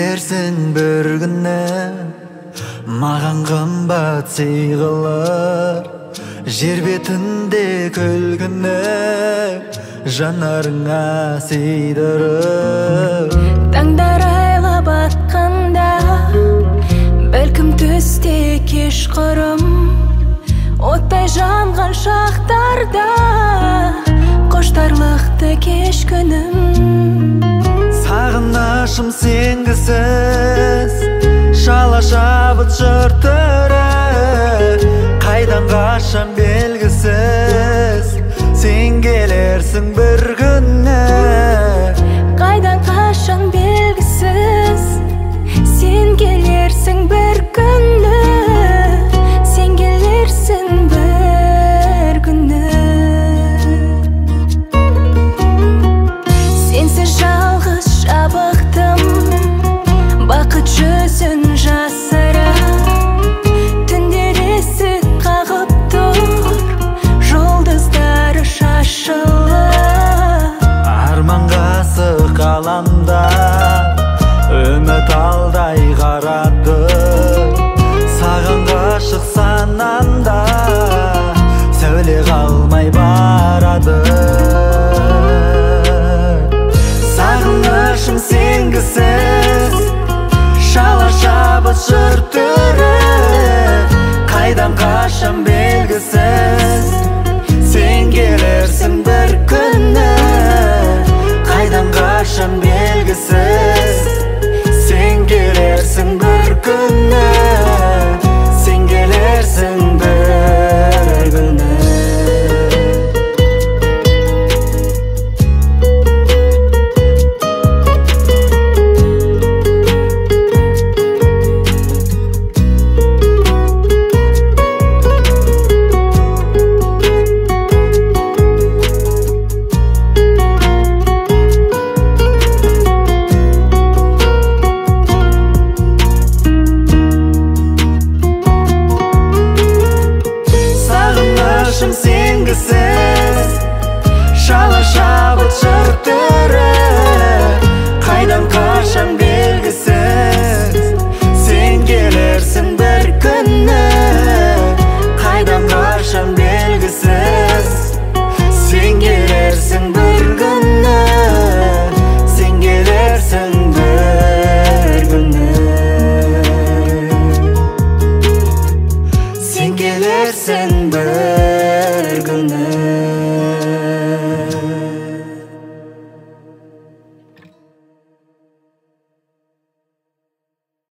келерсің бір күні, маған қымбат сый қылып, жер бетінде күлкіні жанарыңа сыйдырып. Таңдар айлап атқанда, бәлкім түсте кешқұрым, оттай жанған шақтарда қоштарлықты кеш күнім. Сағынышым сенгісіз, шала шабыт жыр түрі, қайдан қашан белгісіз, сен келерсің бір күні. Қайдан қашан белгісіз, сен келерсің бір күні, сен келерсің бір күні. Сенсіз жалғыз жабықтым, бақыт жүзін жасырып, түндер есік қағып тұр, жұлдыздары шашылып. Арманға асық аламда, үміт алдай қарады, саған ғашық санамда, сәуле қалмай барады. Сағынышым сенгісіз, шала шабыт жыр түрі, қайдан қашан белгісіз,